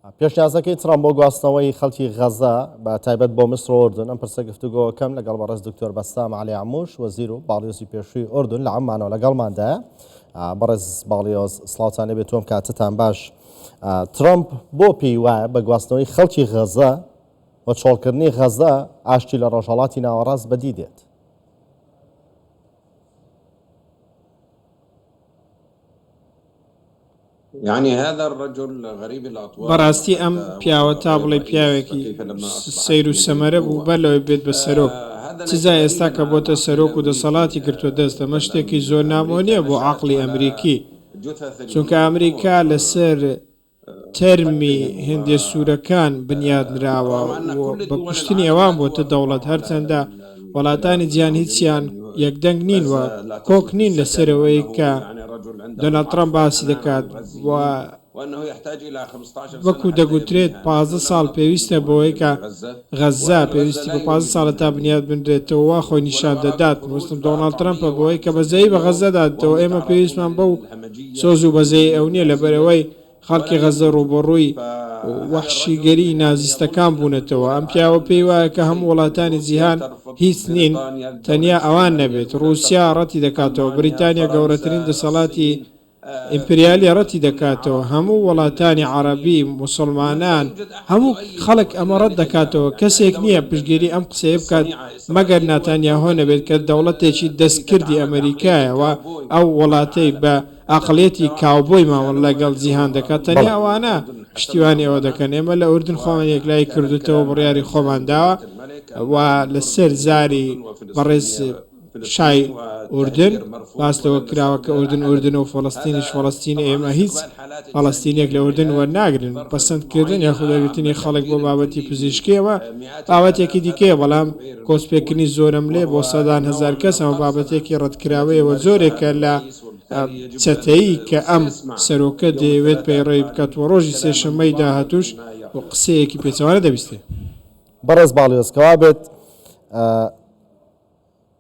پێشنیازەکەی ترەمپ بۆ گواستنەوەی خەڵکی غەزە بە تایبەت بۆ میسر و ئوردن، ئەم پرسە گفتوگۆکەم لەگەڵ بەڕێز دکتۆر بەسام عەلی عەموش وەزیر و باڵیۆزی پێشووی ئوردن لە عەممانەوە لەگەڵماندایە. بەڕێز باڵیۆز سڵاوتان لێبێت و ئەم کاتەتان باش. ترەمپ بۆ پێی وایە بە گواستنەوەی خەڵکی غەزە و چۆڵکردنی غەزە ئاشتی لە ڕۆژهەڵاتی ناوەڕاست بەدی دێت؟ بەڕاستی ئەم پیاوە تا بڵێی پیاوێکی سەیر و سەمەرە بوو بەر لەوەی بێت بە سەرۆک، چ جا ئێستا کە بۆتە سەرۆک و دەسەڵاتی گرتوە دەست، ئەمە شتێکی زۆر نامۆ نیە بۆ عەقڵی ئەمریکی، چونکە ئەمریکا لەسەر تەرمی هندێ سوورەکان بنیات نراوە و بە کوشتنی ئەوان بۆتە دەوڵەت، هەرچەندە وڵاتانی جیهان هیچیان یەکدەنگ نین و کۆک نین لەسەر ئەوەی کە دۆناڵد ترەمپ باسی دەکات و وەکو دەگوترێت 15 ساڵ پێویستە بۆوەی کە غەززە پێویستی بە 15 ساڵە تا بنیات بنرێتەوە وا خۆی نیشان دەدات مەبەستم دۆناڵد ترەمپە بۆوەی کە بەزەیی بە غەززەدا دێتەوە ئێمە پێویستمان بەو سۆز و بەزەیی ئەو نییە لەبەرئەوەی خەڵکی غەززە ڕووبەڕووی وەحشیگەری نازیستەکان بوونەتەوە. ئەم پیاوە پێی وایە کە هەموو وڵاتانی جیهان هیچ نین تەنیا ئەوان نەبێت. ڕووسیا ڕەتی دەکاتەوە، بریتانیا گەورەترین دەسەڵاتی ئیمپریالیە ڕەتی دەکاتەوە، هەموو وڵاتانی عەڕەبی، موسڵمانان، هەموو خەڵک ئەمە ڕەت دەکاتەوە. کەسێک نییە پشتگیری ئەم قسەیە بکات مەگەر ناتانیاهۆ نەبێت کە دەوڵەتێکی دەستکردی ئەمەریکایە و ئەو وڵاتەی بە ئەقڵیەتی کاوبۆی مامەڵە لەگەڵ جیهان دەکات، تەنیا ئەوانە پشتیوانی ئەوە دەکەن، ئێمە لە ئوردن خۆمان یەکلایی کردووتەوە و بڕیاری خۆمان داوە و لەسەر زاری بەڕێز شای ئوردن باس لەوە کراوە کە ئوردن ئوردنە و فەڵەستینیش فەڵەستینە، ئێمە هیچ فەڵەستینیەک لە ئوردن وەرناگرن، پەسەندکردن یاخود وەرگرتنی خەڵک بۆ بابەتی پزیشکی ئەوە بابەتێکی دیکەیە، بەڵام کۆچپێکردنی زۆرەملێ بۆ سەدان هەزار کەس ئەمە بابەتێکی ڕەتکراوەیە و جۆرێکە لە چەتەیی کە ئەم سەرۆکە دەیەوێت پەیڕەوی بکات و ڕۆژی سێشەممەی داهاتووش قسەیەکی پێچەوانە دەبیستێ. بەڕێز باڵیۆز، کەوابێت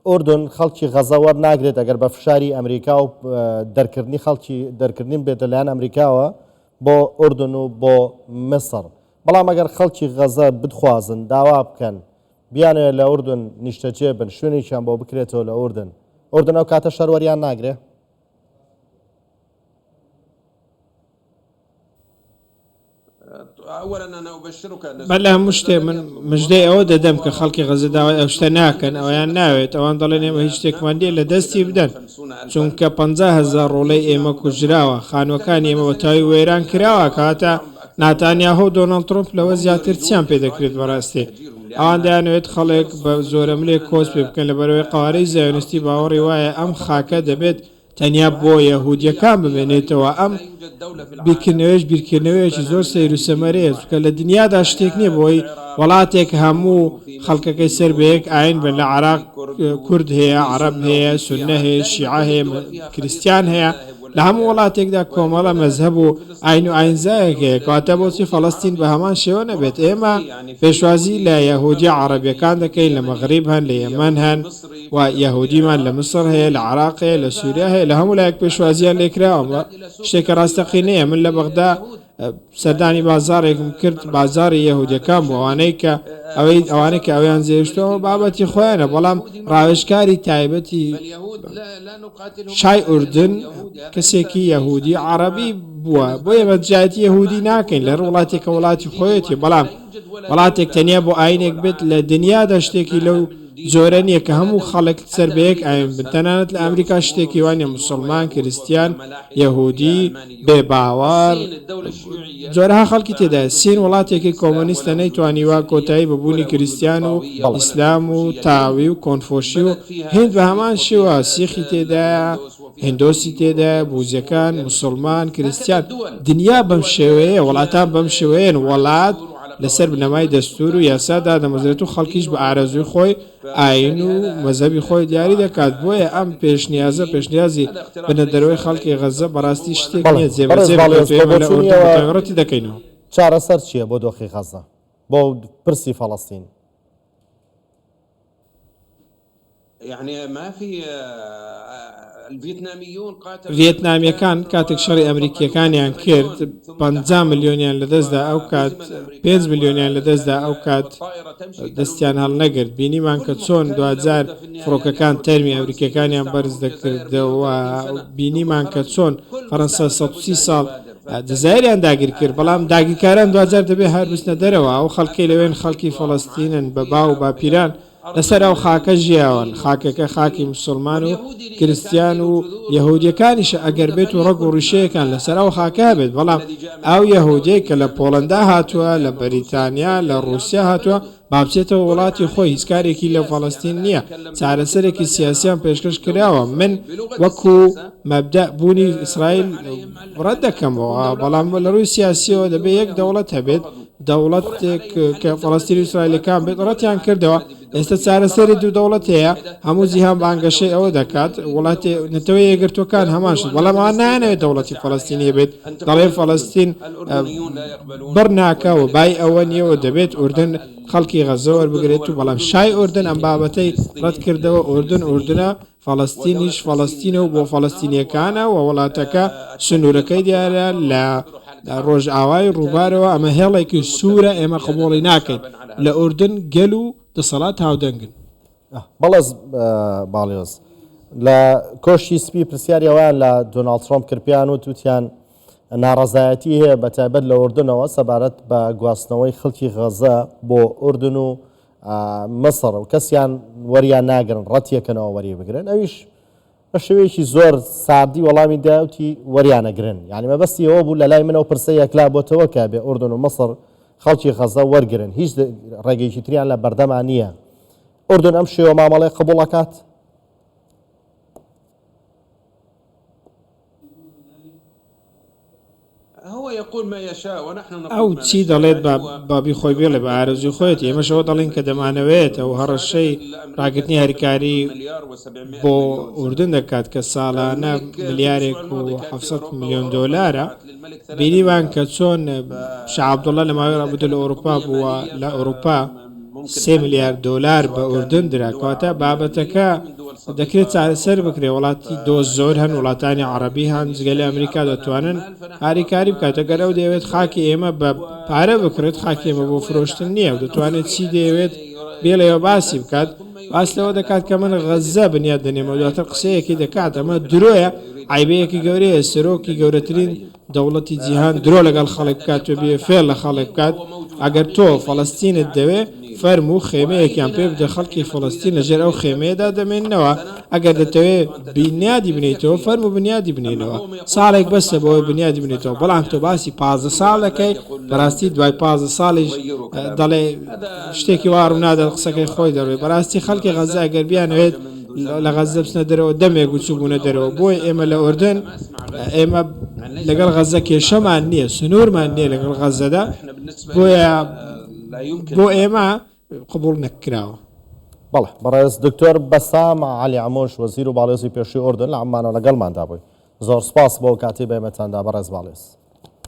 ئوردن خەڵکی غەزە وەرناگرێت ئەگەر بە فشاری ئەمریکا و دەرکردنی خەڵکی دەرکردنی بێت لەلایەن ئەمریکاوە بۆ ئوردن و بۆ میسر، بەڵام ئەگەر خەڵکی غەزە بدخوازن داوا بکەن بیانەوێت لە ئوردن نیشتەجێ بن شوێنێکیان بۆ بکرێتەوە لە ئوردن، ئوردن ئەو کاتە شەر وەریان ناگرێ؟ بەر لە هەموو شتێک من مژدەی ئەوە دەدەم کە خەڵکی غەزە داوای ئەو شتە ناکەن، ئەویان ناوێت، ئەوان دەڵێن ئێمە هیچ شتێکمان نییە لە دەستی بدەن، چونکە 50,000 ڕۆڵەی ئێمە کوژراوە، خانووەکانی ئێمە بە تەواوی وێران کراوە، کەواتە ناتانیاهۆ و دۆناڵد ترەمپ لەوە زیاتر چیان پێ دەکرێت بەڕاستی؟ ئەوان دەیانەوێت خەڵک بە زۆرەملێ کۆچ پێ بکەن، لەبەرئەوەی قەوارەی زایۆنیستی باوەڕی وایە ئەم خاکە دەبێت تەنیا بۆ یەهودیەکان بمێنێتەوە، ئەم بیرکردنەوەیەش بیرکردنەوەیەکی زۆر سەیر و سەمەرەیە، چونکە لە دنیادا شتێک نییە بۆی وڵاتێک هەموو خەڵکەکەی سەر بە یەک ئاین بن، لە عێراق کورد هەیە، عەڕەب هەیە، سوننە هەیە، شیعە هەیە، کریستیان هەیە، لە هەموو وڵاتێکدا کۆمەڵە مەزهەب و ئاین و ئاینزایەک هەیە، کەواتە بۆچی فەڵەستین بە هەمان شێوە نەبێت؟ ئێمە پێشوازی لە یەهودیە عەڕەبیەکان دەکەین، لە مەغریب هەن، لە یەمەن هەن و یەهودیمان لە میسڕ هەیە، لە عێراق هەیە، لە سوریا هەیە، لە هەموو لایەک پێشوازیان لێکراوە، ئەمە شتێکە ڕاستەقینەیە، من لە بەغدا سەردانی بازاڕێکم کرد، بازاڕی یەهودیەکان بوو، ئەوانەی کە ئەوەی ئەوانەی کە ئەویان جێهێشتووە ئەوە بابەتی خۆیانە، بەڵام ڕاوێژکاری تایبەتی شای ئوردن کەسێکی یەهودی عەڕەبی بووە، بۆیە بە دژایەتی یەهودی ناکەین، لە هەر وڵاتێک کە وڵاتی خۆیەتی، بەڵام وڵاتێک تەنیا بۆ ئاینێک بێت لە دنیادا شتێکی لەو جۆرە نییە کە هەموو خەڵک سەر بە یەک ئاین بن، تەنانەت لە ئەمریکا شتێکی وا نییە، موسڵمان، کریستیان، یەهودی، بێ باوەڕ، جۆرەها خەڵکی تێدایە، سین وڵاتێکی کۆمۆنیستە نەیتوانیوە کۆتایی بە بوونی کریستیان و ئیسلام و تاوی و کۆنفۆشی و هیند بە هەمان شێوە سیخی تێدایە، هیندۆسی تێدایە، بوزیەکان، موسڵمان، کریستیان، دنیا بەم شێوەیەیە، وڵاتان بەم شێوەیەن، وڵات لەسەر بنەمای دەستور و یاسا دادەمەزرێت و خەڵکیش بە ئارەزووی خۆی ئایین و مەزهەبی خۆی دیاری دەکات، بۆیە ئەم پێشنیازە پێشنیازی بردنە دەرەوەی خەڵکی غەززە بەڕاستی شتێک بەڵێ نییە بەڕێز جێبەجێ باڵیۆز بکرێت و بە ئێمە لە بۆچوونی ئوردن بە ئێوە تەواوی ڕەتی دەکەینەوە. چارەسەر چییە بۆ دۆخی غەززە بۆ پرسی فەڵەستین؟ ڤێتنامییەکان کاتێک شەڕی ئەمریکییەکانیان کرد 50 ملیۆنیان لەدەستدا ئەو کات 5 ملیۆنیان لەدەستدا ئەو کات دەستیان هەڵنەگرت بینیمان کە چۆن دواجار فڕۆکەکان تەرمی ئەمریکیەکانیان بەرز دەکردەوە بینیمان کە چۆن فەرەنسا 130 ساڵ جەزائیریان داگیر کرد بەڵام داگیرکاران دواجار دەبێت هەر بچنە دەرەوە ئەو خەڵکەی لەوێن خەڵکی فەڵەستینن بە باو و باپیران لەسەر ئەو خاکە ژیاون، خاکەکە خاکی موسڵمان و کریستیان و یەهودیەکانیشە ئەگەر بێت و ڕەگ و ڕیشەیەکان لەسەر ئەو خاکە هەبێت، بەڵام ئەو یەهودیەی کە لە پۆڵەندا هاتووە، لە بەریتانیا، لە ڕوسیا هاتووە با بچێتەوە وڵاتی خۆی، هیچ کارێکی لە فەڵەستین نییە، چارەسەرێکی سیاسیان پێشکەش کراوە، من وەکو مەبدەئ بوونی ئیسرائیل ڕەت دەکەمەوە، بەڵام لە ڕووی سیاسیەوە دەبێت یەک دەوڵەت هەبێت، دەوڵەتێک کە فەڵەستین و ئیسرائیلەکان بێت ڕەتیان کردەوە، ئێستا چارەسەری دوو دەوڵەت هەیە، هەموو جیهان بانگەشەی ئەوە دەکات، وڵاتی نەتەوە یەکگرتووەکان هەمان شت، بەڵام ئەوان نایانەوێت دەوڵەتی فەڵەستینی هەبێت، دەڵێن فەڵەستین بڕ ناکا و بای ئەوە نییە و دەبێت ئوردن خەڵکی غەززە وەربگرێت و بەڵام شای ئوردن ئەم بابەتەی ڕەتکردەوە، ئوردن ئوردنە، فەڵەستینیش فەڵەستینە و بۆ فەڵەستینییەکانە و وڵاتەکە سنوورەکەی دیارە لە ڕۆژئاوای ڕووبارەوە، ئەمە هێڵێکی سوورە ئێمە قبوڵی ناکەین. لە ئوردن گەل و دەسەڵات هاودەنگن. بەڵێ باڵیۆز، لە کۆشکی سپی پرسیاری ئەوەیان لە دۆناڵد ترەمپ کرد، پێیان وت وتیان ناڕەزایەتی هەیە بەتایبەت لە ئوردنەوە سەبارەت بە گواستنەوەی خەڵکی غەزە بۆ ئوردن و میسڕ و کەسیان وەریان ناگرن ڕەتیەکەنەوە وەری بگرن ئەویش بە شێوەیەکی زۆر ساردی وەڵامی داوتی وەریانەگرن یعنی مەبەستی ئەوە بوو لە لای منەوە پرسە یەکلا بۆتەوە کە بێ ئوردن و میسڕ خەڵکی غەزە وەرگرن هیچ ڕێگەیەکی تریان لە بەردەما نییە ئوردن ئەم شێوە مامەڵەی قبوڵ ئەکات؟ ئەو چی دەڵێت با بابی خۆی بێڵێ بە ئارەزووی خۆیەتی، ئێمەش ئەوە دەڵێین کە دەمانەوێت، ئەو هەڕەشەی ڕاگرتنی هاریکاری بۆ ئوردن دەکات کە ساڵانە ملیارێک و 700 ملیۆن دۆلارە، بینیمان کە چۆن شا عەبدوڵڵا لە ماوەی ڕابردوو لە ئەوروپا بووە لە ئەوروپا سێ ملیار دۆلار بە ئوردن درا، کەواتە بابەتەکە دەکرێت چارەسەر بکرێت، وڵاتی دۆست زۆر هەن، وڵاتانی عەڕەبی هەن، جگە لە ئەمریکا دەتوانن هاریکاری بکات، ئەگەر ئەو دەیەوێت خاکی ئێمە بە پارە بکڕێت، خاکی ئێمە بۆ فرۆشتن نییە و دەتوانێت چی دەیەوێت بێڵێ و باسی بکات، باس لەوە دەکات کە من غەززە بنیات دەنێمەوە، دواتر قسەیەکی دەکات، ئەمە درۆیە، عەیبەیەکی گەورەیە، سەرۆکی گەورەترین دەوڵەتی جیهان درۆ لەگەڵ خەڵک بکات و بێ فێڵ لە خەڵک بکات، ئەگەر تۆ فەڵەستینت دەوێ فەرموو خێمەیەکیان پێ بدە خەڵکی فەڵەستین لەژێر ئەو خێمەیەدا دەمێننەوە، ئەگەر دەتەوێ بینیادی بنێیتەوە فەرموو بنیادی بنێنەوە، ساڵێک بەسە بۆ ئەوەی بنیادی بنێیتەوە، بەڵام تۆ باسی 15 ساڵ دەکەی، بەڕاستی دوای 15 ساڵیش دەڵێ شتێکی وا ڕوونادات قسەکەی خۆی دەڕوێ، بەڕاستی خەڵکی غەززە ئەگەر بیانەوێت لە غەززە بچنە دەرەوە دەمێک بوو چووبوونە دەرەوە، بۆیە ئێمە لە ئوردن ئێمە لەگەڵ غەززە کێشەمان نییە، سنوورمان نییە لەگەڵ غەززەدا، بۆیە بۆ ئێمە قبوڵ نەکراوە. بەڵێ بەڕێز دکتۆر بەسام عەلی عەموش وەزیر و باڵیۆزی پێشووی ئوردن لە عەممانەوە لەگەڵماندا بووی. زۆر سوپاس بۆ ئەو کاتەی بە ئێمەتان دا بەڕێز باڵیۆز.